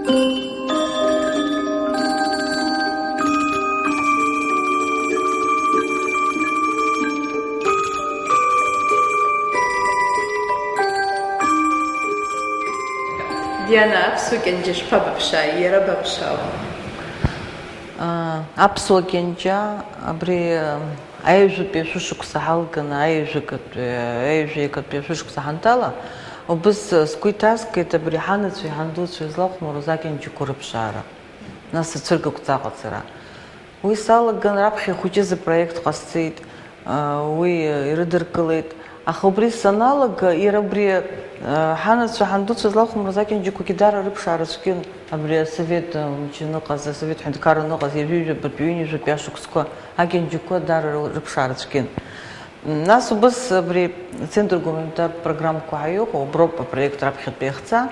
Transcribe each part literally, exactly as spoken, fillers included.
Диана, аԥсуа кьанџьа шԥабыԥшааи, иара баԥшаауама? Аԥсуа кьанџьа абри аҩажәатәи ашәышықәса ҳалганы, аҩажәагатәи, аҩажәеигатәи ашәышықәса ҳанҭала, убыс сгәы иҭаскит абри ҳанацәеи ҳандуцәеи излахәмаруаз акьанџьақәа рыԥшаара, нас ацәыргақәҵа аҟаҵара. Уи салаган раԥхьа ихәыҷыз апроект ҟасҵеит, уи ирыдыркылеит. Аха убри саналага, иара убри, ҳанацәа, ҳандуцәа злахәмаруаз акьанџьақәагьы даара рыԥшаара цәгьан. Абри асовет мчы аныҟаз, асовет ҳәынҭқарра аныҟаз, ҩажәижәабатәи, ҩынҩажәатәи ашықәсқәа акьанџьақәа даара рыԥшаара цәгьан. Нас убыс абри Центр гуманитартә программқәа ҳәа иҟоу, уброуп апроект раԥхьатәи иахьца.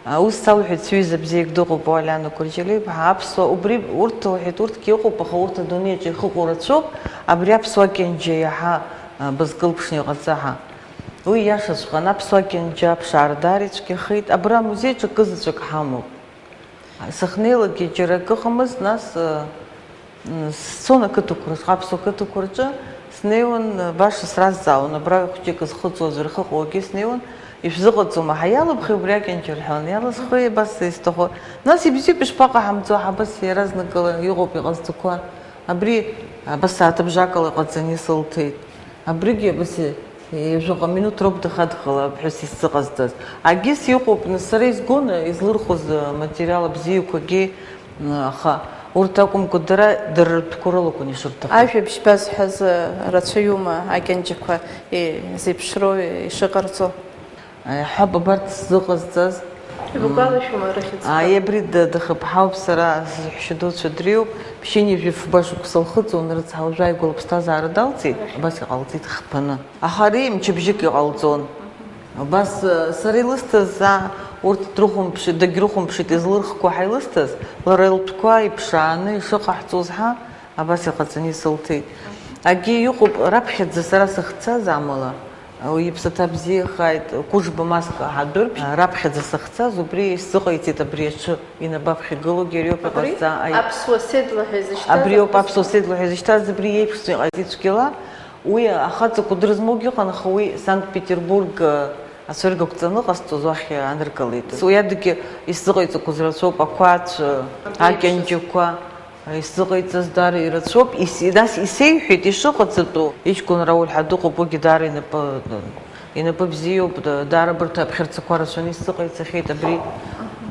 Ус салҳәеит сҩыза бзиак дыҟоуп, Уалиана Кәарҷелиаԥҳа, аԥсуа, убри, урҭ, лҳәеит, урҭгьы ыҟоуп, аха урҭ адунеи аҿы ихыҟоу рацәоуп, абри аԥсуа кьанџьа иаҳа, а, бызкылԥшны иҟаҵа ҳәа. Уи иашаҵәҟьан, аԥсуа кьанџьа аԥшаара даара ицәгьахеит, абра амузеиҿы акызаҵәык ҳамоуп. Сахьнеилакгьы џьара акы ыҟамызт, нас, а, Сцон ақыҭақәа рҿы, аԥсуа қыҭақәа рҿы снеиуан, баша сразҵаауан, абра хәҷык зхыҵуаз рхы ҟоугьы снеиуан, ишәзыҟаҵома ҳәа, иалыбхи убри акьанџьа рҳәон, иалысхи абас исҭаху. Нас ибзиоуп, ишԥаҟаҳамҵо, ҳабас иаразнакала иҟоуп иҟазҵақәа. Абри абас сааҭыбжакала иҟаҵаны исылҭеит. Абригьы абас Ҩажәаҟа минуҭ роуп дахьадхала аԥҳәыс исзыҟазҵаз. Агьыс иҟоуп, нас, сара изгон излырхыз аматериал абзиақәагьы, аха урҭ акәымкәа, дара, дара ртәқәа рылакәын ишырҭаху. Ажәабжь базҳәаз рацәаҩума акьанџьақәа, е, зеиԥшроу, ишыҟарҵо? Аиҳаб абарҭ сзыҟазҵаз. Ибгәалашәома рыхьӡқәа? Ааи, абри д-, дахыԥҳауп, сара сыҳәшьа дуцәа дреиуоуп. Ԥшьынҩажәи фба шықәса лхыҵуан, рыцҳа, уажәы ааигәала аԥсҭазаара далҵит, абас иҟалҵеит хԥаны. Аха ари мчыбжьык иҟалҵон. Абас, э, сара илысҭаз, а, урҭ дрыхәамԥшит, дагьрыхәамԥшит, излырхқәо ҳәа илысҭаз, лара лтәқәа иԥшааны ишыҟаҳҵоз ҳәа, абас иҟаҵаны исылҭеит. Акгьы иҟоуп, раԥхьаӡа сара сахьцаз амала, уи иԥсаҭа бзиахааит, Кәыжба Маска ҳадырԥшь, раԥхьаӡа сахьцаз убри исзыҟаиҵеит абри аҽы. Инапы аԥхьагылоугьы ариоуп. Абри иҟазҵа, аи-, аԥсуа седла ҳәа изышьҭаз абриоуп, аԥсуа, аԥсуа седла ҳәа изышьҭаз, абри иеиԥшҵәҟьа иҟаиҵеит цәгьала. Уи ахаҵа кәыдыр змоугьы ыҟан, аха уи Санкт-Петербург, ацәыргақәҵаны ҟазҵоз уахь аныркылеит. Уи адагьы исзыҟаиҵақәоз рацәоуп, ақәацә, абри акьанџьақәа, исзыҟаиҵаз даара ирацәоуп. Ис-, нас исеиҳәеит ишыҟаҵатәу, иҷкәын Рауль ҳәа дыҟоуп, уигьы даара инапы Инапы бзиоуп, да-, даара абарҭ аԥхьарцақәа рацәаны исзыҟаиҵахьеит, абри,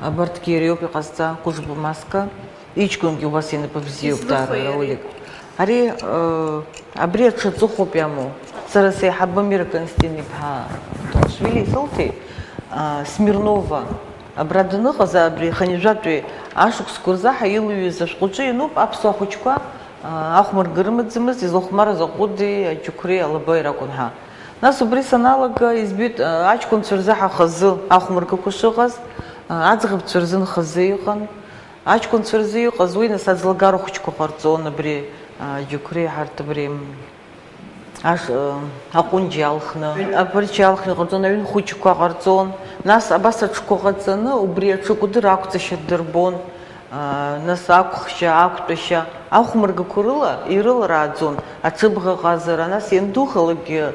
абарҭгьы иара иоуп иҟазҵа, Кәыжба Маска, иҷкәынгьы убас инапы бзиоуп, даара, Раулик. Ари, э, абри аҽа аҵыхәоуп иамоу. Сара сеиҳабы Мира Константин-иԥҳа Тумашвили исылҭеит, а, Смирнова, абра даныҟаз, абри хынҩажәатәи ашықәсқәа рзы ҳа илҩыз ашәҟәаҿы иануп аԥсуа хәыҷқәа, а, ахәмарга рымаӡамызт, излахәмарыз аҟәыди аџьықәреи алабеи ракәын ҳәа. Нас убри саналага, избеит, а, аҷкәынцәа рзы ҳа хазы ахәмаргақәа шыҟаз, а, аӡӷабцәа рзын хазы иҟан. Аҷкәынцәа рзы иҟаз уи, нас, аӡлагара хәыҷқәа ҟарҵон абри, а, џьықәреи ҳарҭ абри, м, аш-, а, аҟәынџь иалхны, абырч иалхны иҟарҵон, аҩын хәыҷқәа ҟарҵон. Нас абас аҽқәа ҟаҵаны, убри аҽы кәыдыр ақәҵашьа дырбон. Нас акәхшьа, ақәтәашьа, ахәмаргақәа рыла ирыларааӡон аҽыбӷаҟазара, нас иандухалакгьы,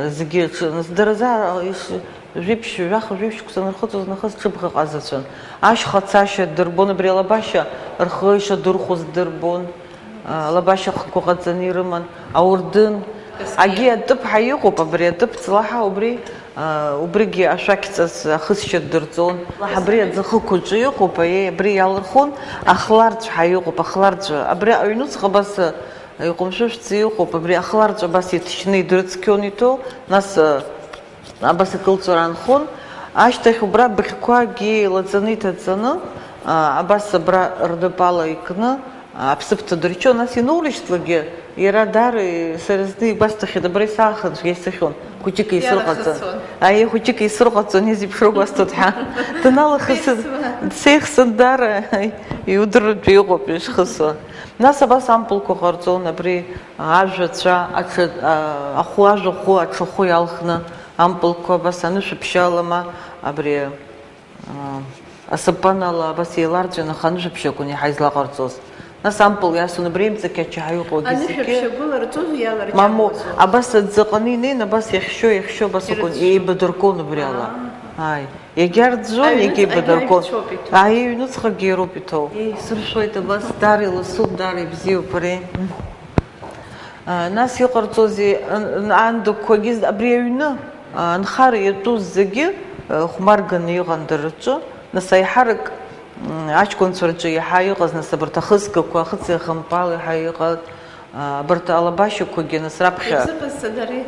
зегьы аҽы-, нас дара заа иш-, жәиԥшь, жәаха, жәиԥшь шықәса анырхыҵуаз нахыс ҽыбӷаҟазацәан. Ашьха цашьа дырбон, абри алабашьа рхы ишадырхәоз дырбон, алабашьа хқәа ҟаҵаны ирыман, аурдын. Агьи атыԥҳа иҟоуп, абри атыԥ ҵлаҳа убри. Убригьы ашәақьҵас ахысшьа ддырҵон. Абри аӡахықәаҿы иҟоуп, аиеи, абри иалырхон, ахларҵә ҳәа иҟоуп, ахларҵә. Абри аҩнуҵҟа абас иҟәымшәышәӡа иҟоуп, абри ахларҵә абас иҭшьны идырцқьон иҭоу, нас абас акылҵәара аанхон. Ашьҭахь убра быӷьқәагьы лаҵаны иҭаҵаны, абас абра рнапала икны, Аԥсыԥ ҭадырччон, нас иноурышьҭлакгьы, иара даара, сара зны игәасҭахьеит, абра исаахынҵәҟьа исыхьуан, хәыҷык исырҟаҵон. Аиеи, хәыҷык исырҟаҵон, изеиԥшроу гәасҭоит ҳәа. Даналахыс, дсеихсын даара, иудырратәы иҟоуп ишхысуа. Нас абас ампылқәа ҟарҵон, абри ажәацәа, аҽа-, а, ахәы, ажәахәы, аҽахәы иалхны ампылқәа абас анышә ԥшьаалама, абри, а, Асапанала абас еиларҵәаны, аха анышәаԥшь акәын иаҳа излаҟарҵоз. Нас ампыл иасуан, абри имҵакьача ҳәа иҟоугьы зегьы. Анышәаԥшь агәыларҵозу Мамоу, иаларҷаԥуазу? Абас аӡы аҟаны инеин, абас иахьшьо, иахьшьо, абас акәын, Ирыцәшәо. Еибадыркуан убри ала. Аа. Ааи. Иагьа рӡәӡәон, Аҩныҵ-, иагьа еибадыркуан. Аҩныҵәоуп иҭоу. Ааи, аҩныҵҟагьы иароуп иҭоу. Еи, сыршоит абас, даара иласуп, даара ибзиоуп ари. А, нас иҟарҵозеи, ан-, ан-, андақәагьы з-, абри аҩны, а, анхара иатәу зегьы, а, хәмарганы иҟан дара рҿы, нас аиҳарак, м, аҷкәынцәа рҿы иаҳа иҟаз, нас абарҭ ахысгақәа, ахыци ахымпали иаҳа иҟаз, а, абарҭ алабашьақәагьы, нас раԥхьа. Изыҟаз садари?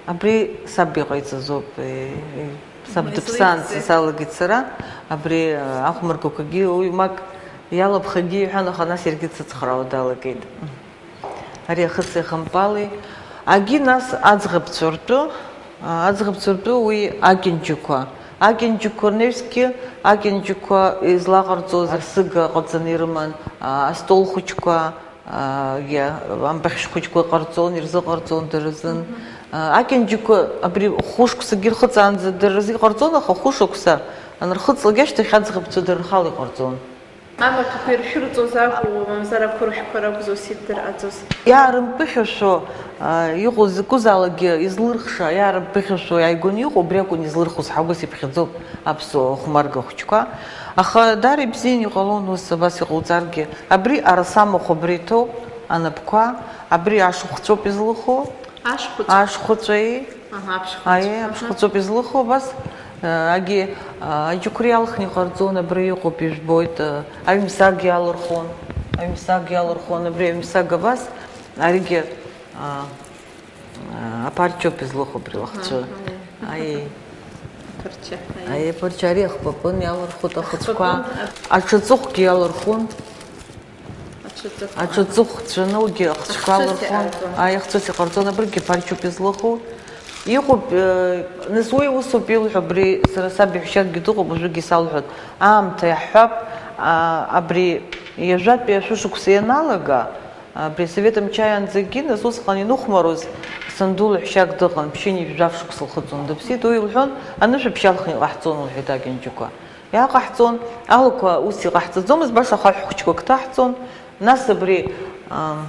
Абри саб иҟаиҵазоуп, е, е, саб Излеигӡеи? Дыԥсаанӡа салагеит сара, абри, а, ахәмаргақәагьы уи мак иалабхагьы иҳәан, аха нас иаргьы дсыцхраауа далагеит. Ари ахыци ахымпали. Агьи нас аӡӷабцәа ртәы, а, аӡӷабцәа ртәы уи акьанџьақәа. Акьанџьақәа рнаҩсгьы, акьанџьақәа излаҟарҵоз асыга ҟаҵаны ирыман, а, астол хәыҷқәа, а, иа-, амбахьшь хәыҷқәа ҟарҵон, ирзыҟарҵон дара рзын. А, акьанџьақәа абри хәышықәсагьы ирхыҵаанӡа дара рзы иҟарҵон, аха хәышықәса анырхыҵлак ашьҭахь аӡӷабцәа дара рхала иҟарҵон. Амаҭәақәа иршәырҵоз акәу, мамзар ақәыршәқәа ракәзу сиддырҟьаӡоз? Иаарымԥыхьашәо, а, иҟоу закәызаалакгьы излырхша, иаарымԥыхьашәо иааигәаны иҟоу, убри акәын излырхуз, ҳа ус иԥхьаӡоуп аԥсуа хәмарга хәыҷқәа. Аха даара ибзианы иҟалон ус, абас иҟауҵаргьы. Абри арасамахә абра иҭоуп, анапқәа, абри ашхәцәоуп излыху. Ашхәыцә. Ашхәыцәеи. Аҳа, аԥшхәыцә. Аиеи, аҳа. Аԥшхәыцәоуп излыху, абас, э, агьи, э, аџьықәреи иалхны иҟарҵон, абра иҟоуп, ижәбоит, э, аҩмсаг иалырхуан, аҩмсаг иалырхуан, абри аҩмсаг абас, аригьы, э, э, аԥарчоуп излыху абри лахцәы. Аҳа, аиеи. Аиеи. Аԥарча, аиеи. Аиеи, аԥарча, ари ахпапын иалырхуеит ахыцқәа. Ахпапын, а- Аҽаҵыхәгьы иалырхуан. Аҽаҵыхәа. Аҽаҵыхә ҵәаны уигьы ахцәқәа Ахцәыс алырхон. Иҟарҵон. Ааи, ахцәыс иҟарҵон, абригьы ԥарчоуп излыху. Иҟоуп, э, нас уи усоуп илҳәо, абри сара саб иҳәшьакгьы дыҟоуп, уажәыгьы салҳәоит. Аамҭа иаҳҳәап, а, абри ҩажәатәи ашәышықәса ианалага, абри асовет мчы иаанӡагьы, нас усҟан иныхәмаруаз санду лаҳәшьак дыҟан, ԥшьынҩажәи жәаф шықәса лхыҵуан, дыԥсит, уи илҳәон, анышәаԥшь алхны иҟаҳҵон, лҳәеит, акьанџьақәа. Иааҟаҳҵон, алақәа ус иҟаҳҵаӡомызт, баша ахаҳә хәыҷқәак ҭаҳҵон, нас абри, ам,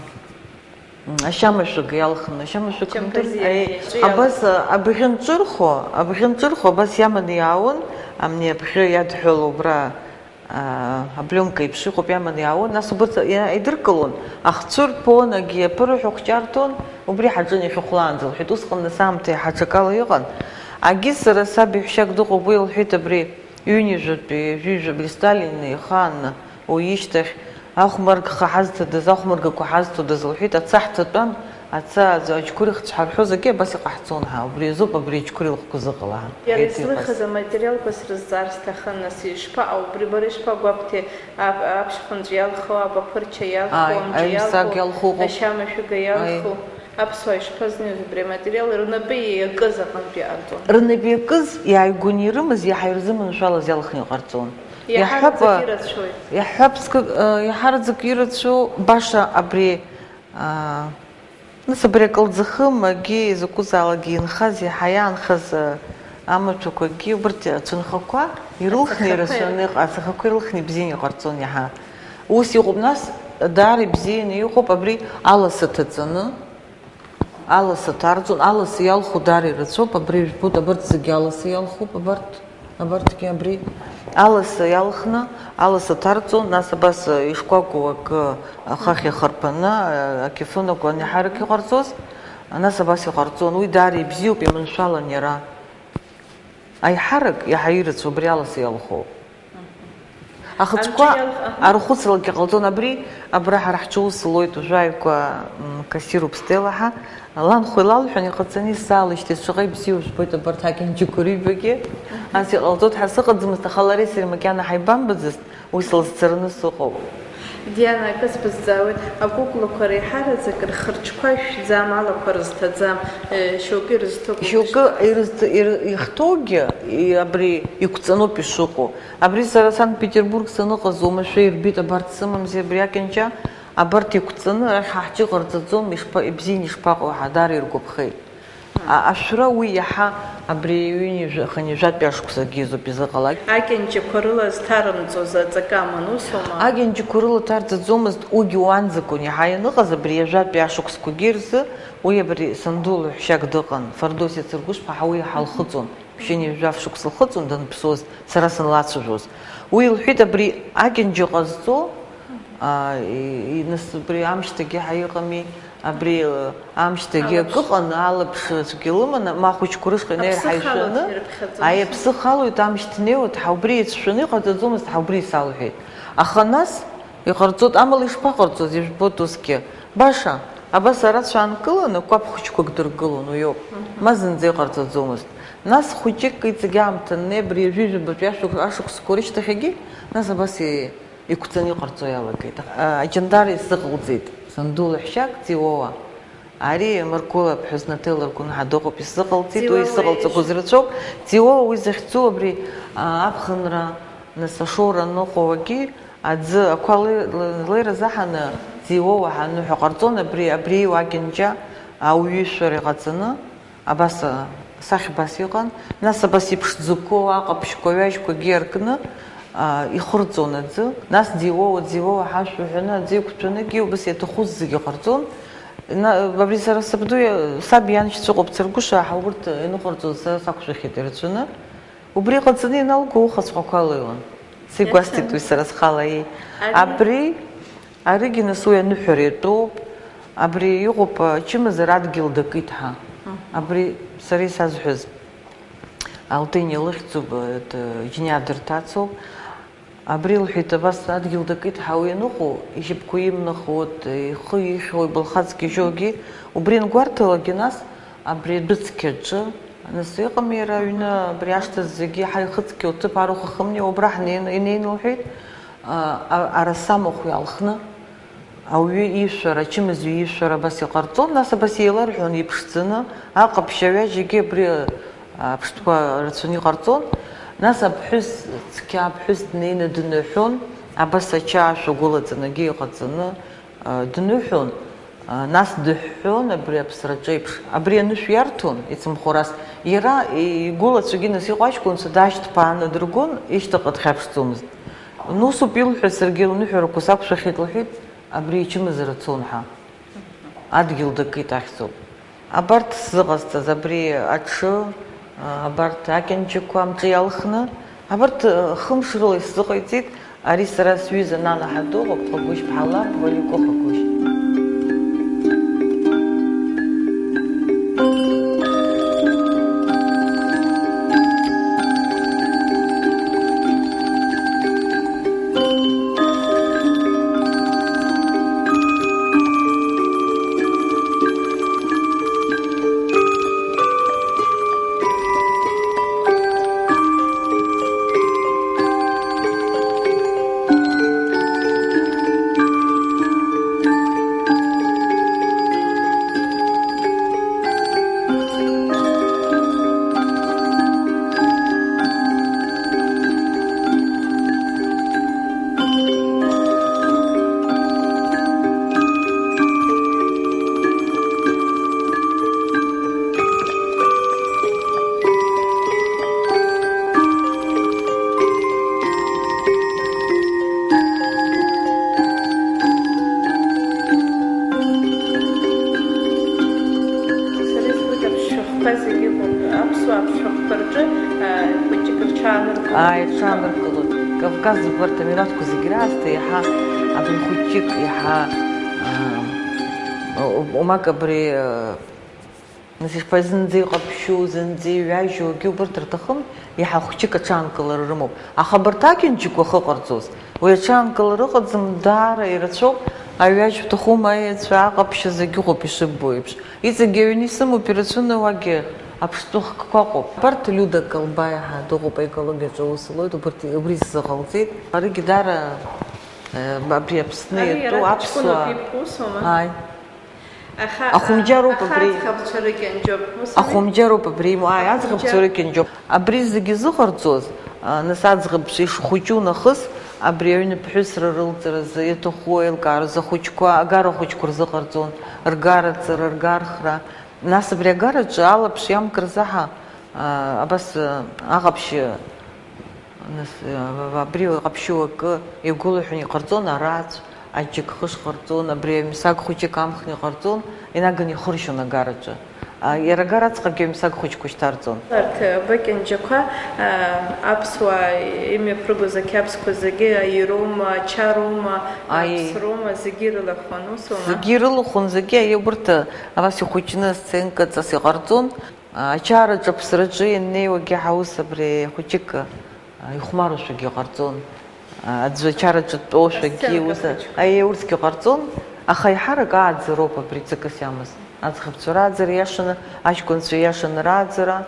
ашьамашәыга иалхны, ашьамашәыга Чампазиа, амдыр-, аи, иаҿу абас, иалхны. Абӷьы нҿырхуа, абӷьы нҿырхуа абас иаманы иаауан, амни абӷьы иадҳәало убра, а, аблиомка еиԥш иҟоуп, иаманы иаауан, нас убырҭ иа-, идыркылон, ахцәы рԥон, агьи аԥырҳәа хәҷарҭон, убри ҳаҿын иахьыхәлаанӡа, лҳәеит, усҟан нас аамҭа иаҳа аҽакала иҟан. Агьи сара саб иҳәшьак дыҟоуп, уи лҳәеит абри, Ҩынҩажәатәи, ҩажәижәабаҩ Сталин ихаан уи ишьҭахь, ахәмаргха ҳазҭадаз, ахәмаргақәа ҳазҭодаз лҳәеит, аца ҳҭатәан, аца аӡәы аџьқәреи хцәҳарҳәозаргьы абас иҟаҳҵон ҳәа, убри азоуп абри аџьқәреи лхқәа зыҟала ҳәа. Иара иҭиҟьаз. Излыхыз аматериалқәа срызҵаар сҭахын, нас ишԥаҟоу, убри бара ишԥагәабҭеи, ап-, аԥшьхәынҵә иалху, ап-, аԥырча иалху, Ааи, амҿы аҩмсаг иалху, иалху ыҟоуп. Ашьамашәыга Ааи. Иалху. Аԥсуаа ишԥазнеиуаз убри аматериал, рнапы иакыз аҟынтә иҟарҵон. Рнапы иакыз, иааигәаны ирымаз, иаҳа ирзыманшәалаз иалхны иҟарҵон. Иаҳараӡак Иаҳҳәап, ирацәоуи? Иаҳҳәап, скы-, э, иаҳараӡак ирацәоу, баша абри, а, нас абри акылӡахымагьы, изакәызаалакгьы инхаз, иаҳа иаанхаз, э, амаҭәақәагьы, убырҭ ацәынхақәа ирылхны Ацаҳақәа ирацәаны иҟ-, ацаҳақәа ирылхны ибзианы иҟарҵон иаҳа. Ус иҟоуп, нас даара ибзианы иҟоуп абри аласа ҭаҵаны, Аласа ҭарҵон, аласа иалху даара ирацәоуп, абри жәбоит, абарҭ зегьы аласа иалхуп, абарҭ, абарҭгьы абри аласа иалхны, аласа ҭарҵон, нас абас ишкәакәоу акы ахахь иахарԥаны, ақьафын акәын иаҳарак иҟарҵоз, нас абас иҟарҵон, уи даара ибзиоуп, иманшәалан иара. Аиҳарак иаҳа ирацәоу абри аласа иалху. Ахыцқәа Анцәа иалх-, аҳа. Архәыцралакгьы ҟалҵон. Абри, абра ҳара ҳҿы ус лоит, уажәы ааигәа, м, кассируп Стелла ҳәа. Ланхәа илалҳәан, иҟаҵаны исаалеижьҭеи шаҟа ибзиоу жәбоит абарҭ акьанџьақәа рыҩбагьы. Ас иҟалҵоит ҳәа сыҟаӡамызт, аха лареи сареи макьана ҳаибамбаӡацт, уи сылзцараны сыҟоуп. Диана, акы сбызҵаауеит, акәыкәлақәа реиҳараӡак рхырҿқәа шәӡам, алақәа рызҭаӡам, э, шьоукы ирызҭо акәым Шьоукы ишыҟаз. Ирызҭ-, ир-, ихҭоугьы, и-, абри иқәҵаноуп ишыҟоу. Абри сара Санкт-Петербург саныҟаз уамашәа ирбеит, абарҭ сымамзи, абри акьанџьа, абарҭ иқәҵаны, арахь ҳа ҳҿы иҟарҵаӡом, ишԥа-, ибзианы ишԥаҟоу ҳәа, даара иргәаԥхеит. А-, ашәра уи иаҳа абри ҩынҩажәа-, хынҩажәатәи ашықәсагьы изоуп изыҟалак. Акьанџьақәа рыла зҭарымҵоз аҵакы аман, усоума? Акьанџьақәа рыла ҭарҵаӡомызт, уигьы уанӡакәын иаҳа ианыҟаз, абри ҩажәатәи ашықәсқәагьы рзы уи абри санду лаҳәшьак дыҟан, Фардосиа Цыргәышԥҳа, уи иаҳа лхыҵуан. Ԥшьынҩажәа шықәса лхыҵуан данԥсуаз, сара санлацәажәоз. Уи лҳәеит, абри акьанџьа ҟазҵо, а, и-, и-, нас убри амшьҭагьы ҳаиҟами, абри, э, амшьҭагьы акы ыҟан, алаԥш цәгьа лыманы, ма ахәыҷқәа рышҟа инеир ҳаишәаны, аи, аԥсы халоит, амшьҭ неиуеит, ҳа убри еицәшәаны иҟаҵаӡомызт, ҳа убри исалҳәеит. Аха нас иҟарҵоит, амала ишԥаҟарҵоз, ижәбоит усгьы. Баша, абас арацәа аанкыланы, кәаԥ хәыҷқәак дыргылон, уиоуп. Мгм. Ма зынӡа иҟарҵаӡомызт. Нас хәыҷык иҵегь аамҭа аннеи, абри ҩажәижәабатәи ашықә-, ашықәсқәа рышьҭахьгьы, нас абас и-, иқәҵаны иҟарҵо иалагеит. А, аҷандара исзыҟалҵеит, санду лаҳәшьак, Циуоуа. Ари Марқәыла аԥҳәыс Наҭел лгәнаҳа дыҟоуп, исзыҟалҵеит, уи исзыҟалҵақәаз рацәоуп. Циуоуа уи захьӡу абри, а, аԥхынра, нас ашоура аныҟоуагьы, аӡы ақәа ле-, ле-, леира заҳаны, Циуоуа ҳәа аныҳәа ҟарҵон, абри, абри уакьанџьа ауаҩы ишәара иҟаҵаны, Абас, а, асахьа абас иҟан. Нас абас иԥшӡақәоу аҟаԥшьқәа ҩажәқәагьы аркны, а, ихырҵон аӡы. Нас Ӡиуоуа, Ӡиуоуа ҳашәа ҳәаны аӡы иқәтәаны, егьи убас иаҭаху зегьы ҟарҵон. На-, абри сара сабду иа-, саб ианшьцәа ыҟоуп, Цыргәышаа ҳәа урҭ ианыҟарҵоз сара сақәшәахьеит ирацәаны. Убри иҟаҵаны ианалго ухаҵәҟьақәа алыҩуан. Сигәасҭеит уи сара схала, еи. Абри Аригьы нас уи аныҳәара иатәоуп. Абри иҟоуп, ачымазара адгьыл дакит ҳәа. Мгм. Абри сара исазҳәаз Алтыни лыхьӡуп, э, д-, џьниа дырҭацоуп. Абри лҳәеит, абас адгьыл дакит ҳәа уи аныҟоу, ишьапқәа имнахуеит, ихы ихьуеит, былхаҵ гьежьуагьы. Убри ангәарҭалакгьы нас Абри адәы цқьаҿы, нас, иҟами иара аҩны, абри ашҭа зегьы ҳа ихыҵқьоу аҭыԥ арахә ахымни, убра ҳнеин, инеин лҳәеит, а, а, араса махә иалхны, ауаҩы ишәара, ачымазаҩ ишәара абас иҟарҵон, нас абас еиларҳәон иԥшӡаны, аҟаԥшь аҩажьагьы абри, а, аԥштәқәа рацәаны иҟарҵон, нас аԥҳәыс цқьа, аԥҳәыс днеины дныҳәон, абас ача ашә агәылаҵанагьы иҟаҵаны, а, дныҳәон, а, нас дыҳәҳәон абри аԥсраҿеиԥш. Абри анышә иарҭон, ицымхәарас, иара игәылацәагьы нас иҟоу аҷкәынцәа даашьҭԥааны дыргон, ишьҭахьҟа дхьаԥшӡомызт. Нусоуп илҳәаз, саргьы лныҳәарақәа сақәшәахьеит, лҳәеит, абри ичымазара цон ҳәа. Адгьыл дакит ахьӡуп. Абарҭ сзыҟазҵаз, абри аҽы, а, абарҭ акьанџьақәа амҿы иалхны, абарҭ, а, хымш рыла исзыҟаиҵеит, ари сара сҩыза нана ҳадуҟоуп, Хагәышь ԥҳа лаб, Валико Хагәышь. Сара избоит аԥсшәахәқәа зегьы ыҟоуп, аԥсуаа аԥсшәахәқәа рҿы, а, хәыҷык рҽааныркылоит. Ааи, рҽааныркылоит. Кавказ зегь, урҭ амилаҭқәа зегь раасҭа иаҳа абри хәыҷык, иаҳа, а, о-, о-, омак абри, а, Нас ишԥа-, зынӡа иҟаԥшьу, зынӡа иҩажьу, акгьы убырҭ рҭахым, иаҳа хәҷык аҽаанкылара рымоуп. Аха абарҭ акьанџьақәа ахьыҟарҵоз, уи аҽаанкылара ыҟаӡам, даара ирацәоуп, аҩажә шәҭахума, аеҵәа, аҟаԥшьа зегь ыҟоуп ишыббо еиԥш. Иҵегьы аҩны исымоуп ирацәаны, уагьы аԥштәы хкқәа ыҟоуп. Абарҭ Лиуда Калбаиа ҳәа дыҟоуп, аекологиаҿы аус луеит, убырҭ, убри сзыҟалҵеит. Аригьы даара, э, абри Аԥсны иатәу аԥсуаа. Ааи. Аха, Ахәымџьароуп аха абри. Аӡӷабцәа рыкьанџьоуп, ус ами? Ахәымџьароуп абри имоу, ааи, аӡӷабцәа Ахәымџьар. Рыкьанџьоуп. Абри зегьы зыҟарҵоз, а, нас аӡӷабцәа ишхәыҷу нахыс, абри аҩны ԥҳәысра рылҵаразы, иаҭаху аилкааразы ахәыҷқәа, агара хәыҷқәа рзыҟарҵон, ргараҵара, ргархра. Нас абри агараҿы алаԥш иамкыр заҳа, а, абас, а, аҟаԥшьы, нас, а, абри иҟаԥшьу акы игәылҳәаны иҟарҵон, араӡә, аџьыкхыш ҟарҵон, абри аҩмсаг хәыҷык амхны иҟарҵон, инаганы ихыршьон агараҿы. А, иара агара аҵҟагьы аҩмсаг хәыҷқәа шьҭарҵон. Арҭ абыкьанџьақәа, а, аԥсуаа имҩаԥыргоз ақьабзқәа зегьы аироума, ачароума, Аи. аԥсроума, зегьы ирылахәын, усоума? Зегьы ирылахәын, зегьы, аиеи, убырҭ, а, абас ихәыҷны асценкаҵас иҟарҵон. Ачараҿы, аԥсраҿы ианнеиуагьы ҳаус абри хәыҷык, а, ихәмарушәагьы ҟарҵон. А, аӡәы ачараҿы дтәоушәагьы Асценка ус, хәыҷқәа. Аиеи, урҭгьы ҟарҵон, аха еиҳарак ааӡароуп абри ҵакыс иамаз. Аӡӷабцәа рааӡара иашаны, аҷкәынцәа иашаны рааӡара.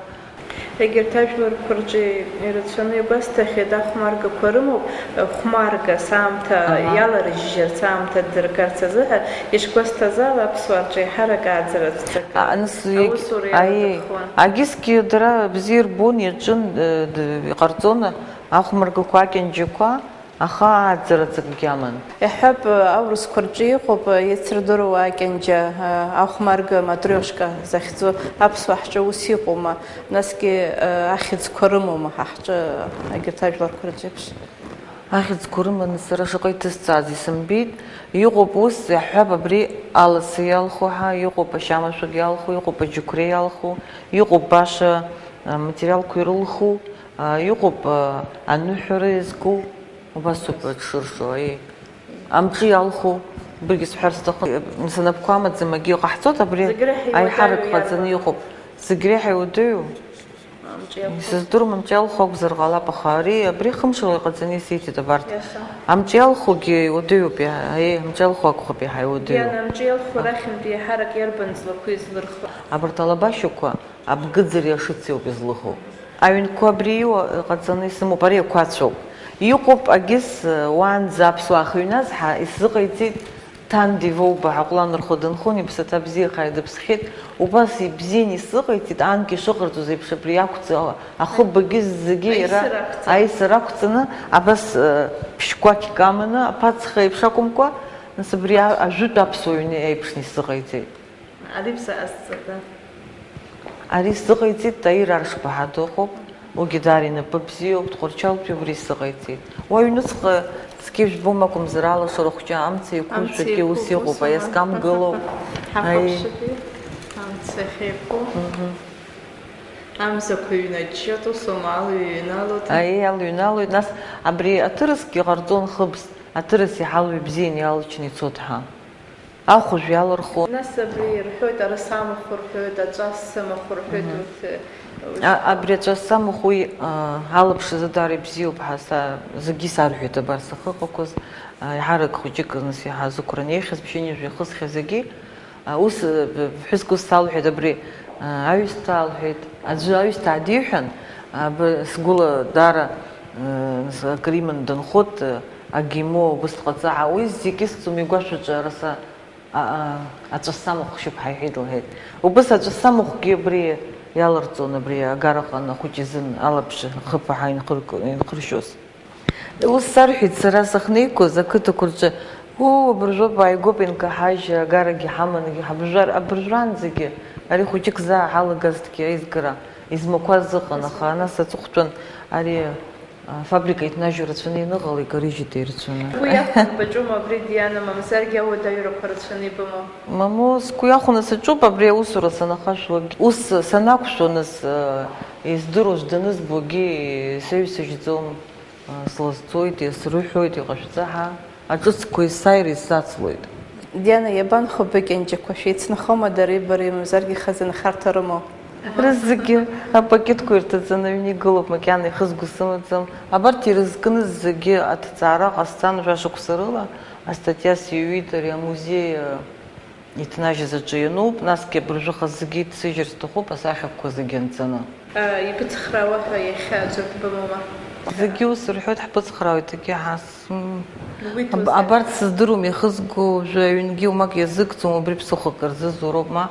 Егьырҭ ажәларқәа рҿы ирацәаны игәасҭахьеит, ахәмаргақәа рымоуп, хәмарга саамҭа Аҳа. иаларыжьжьарц, аамҭа ддыргарц азыҳәа, ишгәасҭаз ала, аԥсуаа рҿы еиҳарак ааӡаратә ҵакы, А, нас, аусура аи, иаладырхуан. Агьысгьы дара бзиа ирбон, иаҿын, э, д-, иҟарҵон ахәмаргақәа, акьанџьақәа, аха ааӡара ҵакгьы аман. Иҳәап, аурысқәа рҿы иҟоуп, еицырдыруа акьанџьа, ахәмарга, матрёшка захьӡу, аԥсуаа ҳҿы ус иҟоума? Насгьы, ахьӡқәа рымоума ҳа ҳҿы, егьырҭ ажәларқәа рҿеиԥш? Ахьӡқәа рыманы сара шаҟа иҭысҵааз исымбеит. Иҟоуп ус, иаҳҳәап, абри аласы иалху ҳәа, иҟоуп ашьамашәагь иалху, иҟоуп аџьықәреи иалху, иҟоуп баша, а, материалқәа ирылху, а, иҟоуп, а, аныҳәара иазку, убасоуп аҽшыршо, аиеи. Амҿы иалху, убригьы сҳәар сҭахын, санапқәа амаӡам, агьы иҟаҳҵоит, абри Зегь реиҳа аиҳарак иуадаҩу ҟаҵаны иарбан? Иҟоуп. Зегь реиҳа иуадаҩу? Амҿы иалху. Исыздырам, амҿы иалху акәзар ҟалап, аха ари, абри хымшала иҟаҵаны исиҭеит абарҭ. Иаша. Амҿы иалхугьы иуадаҩуп, иаҳа-, аиеи, амҿы иалху акәхап иаҳа иуадаҩу. Диана, амҿы иалху рахьынтәи еиҳарак иарбан ҵлақәа излырхуа? Абарҭ алабашьақәа абгыӡареи ашыци ауп излыху. Аҩнқәа абри иуа-, ҟаҵаны исымоуп, ари ақәацәоуп. Иҟоуп, агьыс, уаанӡа аԥсуаа ахьыҩназ ҳа исзыҟаиҵеит, Ҭанди Воуба ҳаҟәланырхәа дынхон, иԥсаҭа бзиахааит, дыԥсхьеит. Убас ибзианы исзыҟаиҵеит, анкьа ишыҟарҵоз еиԥш абри иақәҵа-, ахыб агьыс зегьы иара Аисыр ақәҵаны. Аисыр ақәҵаны, абас, э, ԥшь-гәакьк аманы, аԥацха еиԥш акәымкәа, нас абри а-, ажәытә аԥсуа ҩны еиԥшны исзыҟаиҵеит. Ари бзаазҵада? Ари сзыҟаиҵеит Таир Аршба ҳәа дыҟоуп. Уигьы даара инапы бзиоуп, Тҟәарчалтәи убри сзыҟаиҵеит. Уа аҩныҵҟа цқьа ижәбом акәымзар, алашара хәҷы амца еиқәушәагьы ус иҟоуп, аиаскам гылоуп. Ҳахәаԥшып, амца ахьеиқәу. Мгм. Амзақәа ҩнаџьџьоит, усоума, алҩа ҩналоит. Аиеи, алҩа ҩналоит. Нас абри аҭырасгьы ҟарҵон хыбз, аҭырас иҳалҩа бзианы иалчны ицоит ҳәа. Ахәажә иалырхуан. Нас абри рҳәоит, араса амахә рҳәоит, аҵәа ссамахә рҳәоит, Мгм. урҭ, э, А, абри аҵәа ссамахә уи, а, алаԥш азы даара ибзиоуп ҳәа са зегьы сарҳәеит, абар сахьыҟақәаз, а, еиҳарак хәыҷык нас иаҳа зықәран еихьаз, ԥшьынҩажәа ихысхьаз зегьы, а, ус, э, б-, ԥҳәыск ус салҳәеит, абри, а, аҩсҭаа лҳәеит, аӡәы аҩсҭаа диҳәан, а, б-, сгәыла даара, э, нас акыр иманы дынхоит, э, агимо убыс дҟаҵа ҳәа, уи зегьы сцом, игәашәаҿы араса А, а, аҵәа самахә шьып ҳәа иҳәеит, лҳәеит. Убыс аҵәа самахәгьы абри иаларҵон, абри агараҟны ахәыҷ изын алаԥш хыԥаҳа инхырк-, инхыршьоз. Ус сарҳәеит сара сахьнеиқәыз ақыҭақәа рҿы, уу, абыржәоуп, ааигәоуп инкаҳажьы, агарагьы ҳаман, егьи ҳабыржәар-, абыржәраанӡагьы ари хәыҷык заа ҳалагазҭгьы аизгара измақәаз ыҟан, аха нас аҵыхәтәан ари Афабрика иҭнажьу рацәаны ианыҟала, икарыжьит ирацәаны. Уи иахәаны баҿума абри, Диана, мамзаргьы ауадаҩрақәа рацәаны ибымоу? Мамоу, сгәы иахәаны саҿуп абри аусура санахашәлак. Ус санақәшәо, нас, э, издыруаз данызбогьы саҩсыжьӡом, э, сласҵоит, иасрыҳәоит, иҟашәҵа ҳәа. Аҿыцқәа есааира исзацлоит. Диана, иабанхо быкьанџьақәа, шәеицнахома дареи бареи, мамзаргьы хазы нхарҭа рымоу? Рызегьы апакетқәа ирҭаҵаны аҩны игылоуп, макьана ихызго сымаӡам. Абарҭ ирызкны зегьы аҭҵаара ҟасҵан, жәашықәса рыла астатиа сиҩит, ари амузеи, э, иҭнажьыз аҿы иануп, насгьы абыржәы хазы зегьы иҭсыжьыр сҭахуп, асахьақәа зегьы анҵаны. Ибыцхраауа ҳәа иахьа аӡәыр бымоума? Зегьы ус рҳәоит, ҳбыцхраауеит, егьи ҳас-, м, Уи аб-, ҭоузар? Абарҭ сыздыруам, иахызго уажәы аҩнгьы уамак иазыгӡом, убри ԥсыхәак рзызуроуп, ма.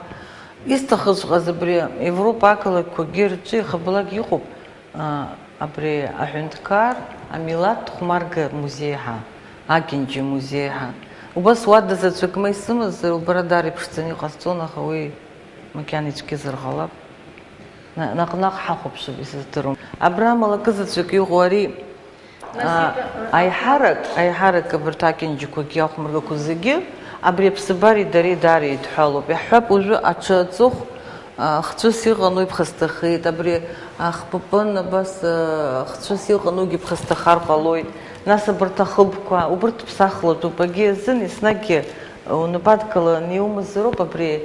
Исҭахыҵәҟьаз абри Европа ақалақьқәагьы рҿы иахьабалак иҟоуп, а, абри аҳәынҭқар, амилаҭ хәмарга музеи ҳәа, акьанџьа музеи ҳәа. Убас уада заҵәык ма исымазар, убра даара иԥшӡаны иҟасҵон, аха уи Макьана ицәгьазар ҟалап. На-, наҟ-наҟ ҳахәаԥшып, исыздыруам. Абра амала акызаҵәык иҟоу ари, Нас а, иба-, аиҳарак, аиҳарак абарҭ акьанџьақәагьы ахәмаргақәа зегьы, абри аԥсабареи дареи даара еидҳәалоуп. Иаҳҳәап, уажәы аҽы аҵыхә, а, хцәыс иҟан, уи ԥхасҭахеит, абри ахпыпын абас, а, хцәыс иҟан, уигьы ԥхасҭахар ҟалоит. Нас абарҭ ахыбқәа, убырҭ ԥсахлатәуп, агьи азын еснагьгьы унападкыланы иумазароуп абри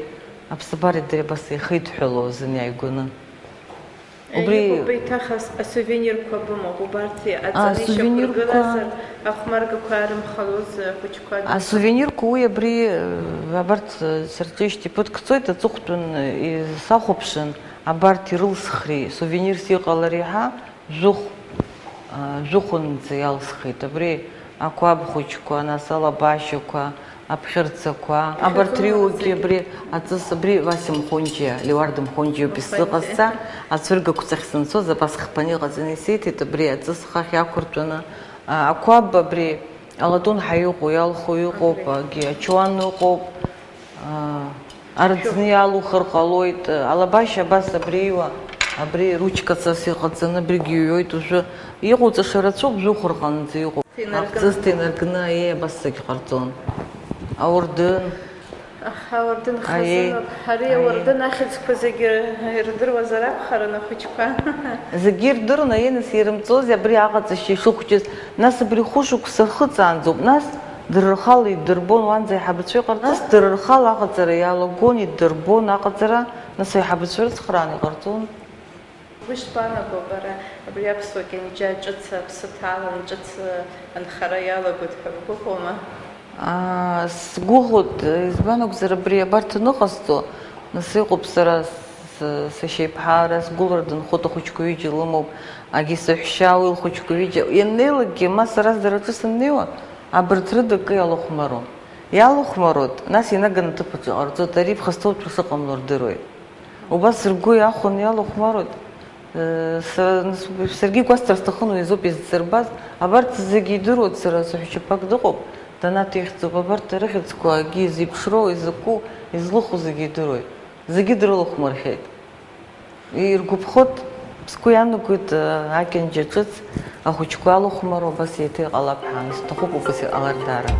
аԥсабареи дареи абас еихеидҳәалоу азын иааигәаны. Убри Иҟоуп еиҭах ас-, асувенирқәа бымоуп, убарҭ А, аҵаны асувенирқәа ишьақәыргылазар, ахәмаргақәа аарымхалоз ахәыҷқәа. Асувенирқәа уи абри, э, абарҭ, э, сырҿышьҭ иԥыҭк цоит, аҵыхәтәан, э, сахәаԥшын, абарҭ ирылсхри, сувенирс иҟалари ҳәа, жәохә, а, жәохәынӡа иалсхит. Абри ақәаб хәыҷқәа, нас алабашьақәа, аԥхьарцақәа, абарҭ Иахьазымҳәо риугьы зегьы. Абри аҵыс, абри Васиа Мхәынџьиа, Леуарда Мхәынџьиоуп Мхәынџьиа. Исзыҟасҵа, ацәыргақәҵахь санцоз абас хԥаны иҟаҵаны исиҭеит, абри аҵыс хахь иақәыртәаны, а, ақәаб абри алатәун ҳәа иҟоу, иалху иҟоуп, Абри. Агьи ачуан ыҟоуп. Аа, арӡны иалухыр ҟалоит, алабашьа абас абри иуа, абри ручкацас иҟаҵаны абригь иҩуеит уажәы. Иҟоуҵаша рацәоуп, жәохә рҟынӡа иҟоуп. Ҭенаргны. Ахҵыс ҭенаргны, аиеи, абас зегь ҟарҵон. Ауардын. Аха ауардын Аиеи. Хазыноуп. Ари Аиеи. Ауардын ахьӡқәа зегьы ирдыруазар акәхарын ахәыҷқәа. Зегьы ирдырны, аиеи, нас ирымҵози абри аҟаҵашьа ишыхәҷыз. Нас абри хәышықәса рхыҵаанӡоуп. Нас Дара рхала иддырбон, уанӡа аиҳабацәа иҟарҵаз, дара рхала аҟаҵара иалагон, иддырбон аҟаҵара, нас аиҳабацәа рыцхраан иҟарҵон. Уи шԥанаго бара, абри аԥсуа кьанџьа ҿыц аԥсы ҭалан, ҿыц анхара иалагоит ҳәа бгәыӷуама? Аа, сгәыӷуеит, избан акәзар, абри абарҭ аныҟасҵо, нас иҟоуп сара с-, сашьа иԥҳа, ара сгәылара дынхоит, ахәыҷқәа ҩыџьа лымоуп, агьи саҳәшьа, уи лхәыҷқәа ҩыџьа. Ианнеилакгьы, ма сара сдара рҿы саннеиуа, Абарҭ рыда акы иалахәмаруан. Иалахәмаруеит, нас инаганы аҭыԥ аҿы иҟарҵоит, ари ԥхасҭоуҭәра шыҟамло рдыруеит. Убас ргәы иахәаны иалахәмаруеит. Э, са-, нас, саргьы игәасҭар сҭахын, уи азоуп изсырбаз. Абарҭ зегьы идыруеит, сара саҳәшьаԥак дыҟоуп, Данаҭ ихьӡуп, абарҭ рыхьӡқәа, агьи зеиԥшроу, изакәу, излыху зегьы идыруеит. Зегьы дрылахәмархьеит. Иргәаԥхоит, сгәы иаанагоит, акьанџьа ҿыц ахәыҷқәа алахәмаруа абас еиҭа иҟалап ҳәа, исҭахуп убас иҟалар даара.